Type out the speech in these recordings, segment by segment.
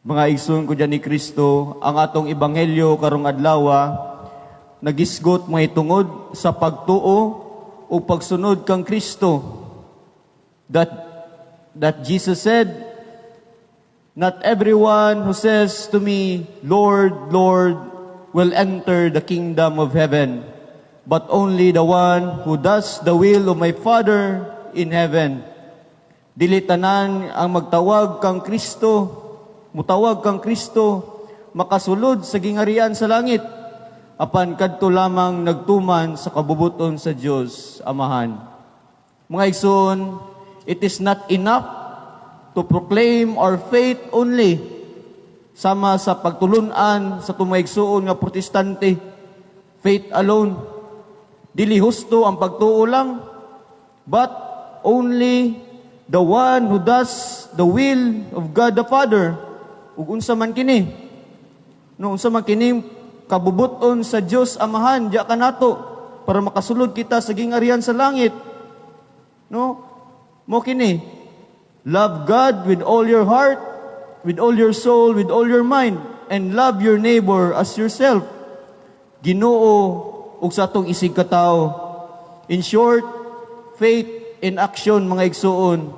Mga igsoon ko diha ni Kristo, ang atong ebanghelyo karong adlaw nagisgot mahitungod sa pagtuo o pagsunod kang Kristo. That Jesus said, "Not everyone who says to me, 'Lord, Lord,' will enter the kingdom of heaven, but only the one who does the will of my Father in heaven." Dili tanan ang magtawag kang Kristo, mutawag kang Kristo, makasulod sa gingarian sa langit, apan kadto lamang nagtuman sa kabubuton sa Dios Amahan. Mga igsoon, it is not enough to proclaim our faith only, sama sa pagtulunan sa atong mga igsoon nga Protestante, faith alone. Dili husto ang pagtuo lang, but only the one who does the will of God the Father. Ug unsa man kini? No, unsa man kini kabubuton sa Dios Amahan diha kanato para makasulod kita sa gingarian sa langit? No? Mao kini. Love God with all your heart, with all your soul, with all your mind, and love your neighbor as yourself. Ginoo ug sa atong isig katawo. In short, faith in action, mga igsoon.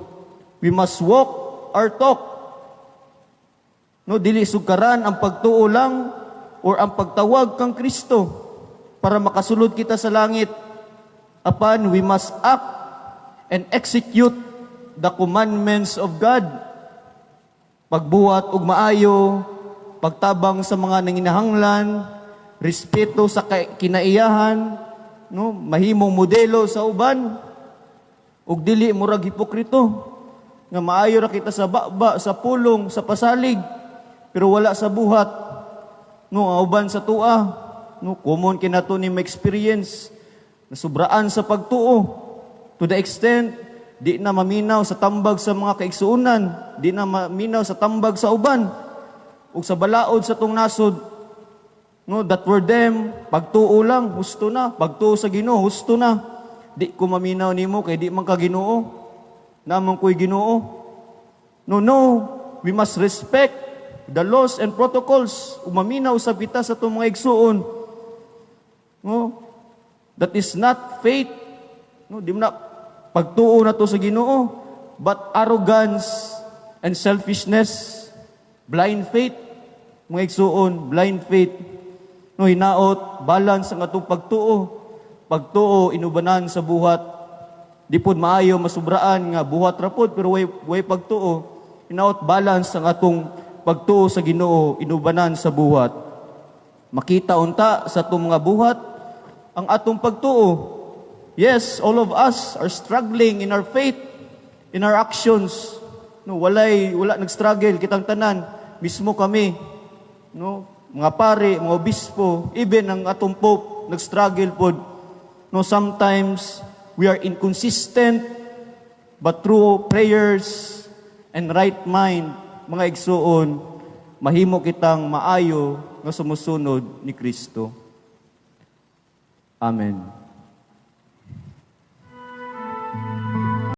We must walk our talk. No, dili sukaran ang pagtuo lang or ang pagtawag kang Kristo para makasulod kita sa langit. Apan we must act and execute the commandments of God. Pagbuhat og maayo, pagtabang sa mga nanginahanglan, respeto sa kinaiyahan, no, mahimong modelo sa uban, ug dili murag hipokrito nga maayo ra kita sa baba, sa pulong, sa pasalig, pero wala sa buhat. No, ang uban sa atoa, no, common kinato ni ma-experience, nasubraan sa pagtuo to the extent di na maminaw sa tambag sa mga kaigsuonan, di na maminaw sa tambag sa uban, ug sa balaod sa atong nasod. No, that for them, pagtuo lang, husto na. Pagtuo sa Ginoo, husto na. Di ko maminaw nimo kay di man ka Ginoo. Naa man ko'y Ginoo. No, we must respect the laws and protocols. Ug maminaw sa kita sa atong mga igsuon. No? That is not faith. No, di mo na pagtuo na to sa Ginoo, but arrogance and selfishness, blind faith. Mga igsuon, blind faith. No, hinaot, balance ang atong pagtuo. Pagtuo inubanan sa buhat. Di pod maayo masubraan nga buhat ra pod pero way pagtuo. Hinaot balance ang atong pagtuo sa Ginoo inubanan sa buhat. Makita unta sa atong mga buhat ang atong pagtuo. Yes, all of us are struggling in our faith, in our actions. No, wala nag-struggle kitang tanan, mismo kami. No, mga pare, mga obispo, even ang atong Pope nag-struggle pod. No, sometimes we are inconsistent, but through prayers and right mind, mga igsuon, mahimo kitang maayo nga sumusunod ni Kristo. Amen.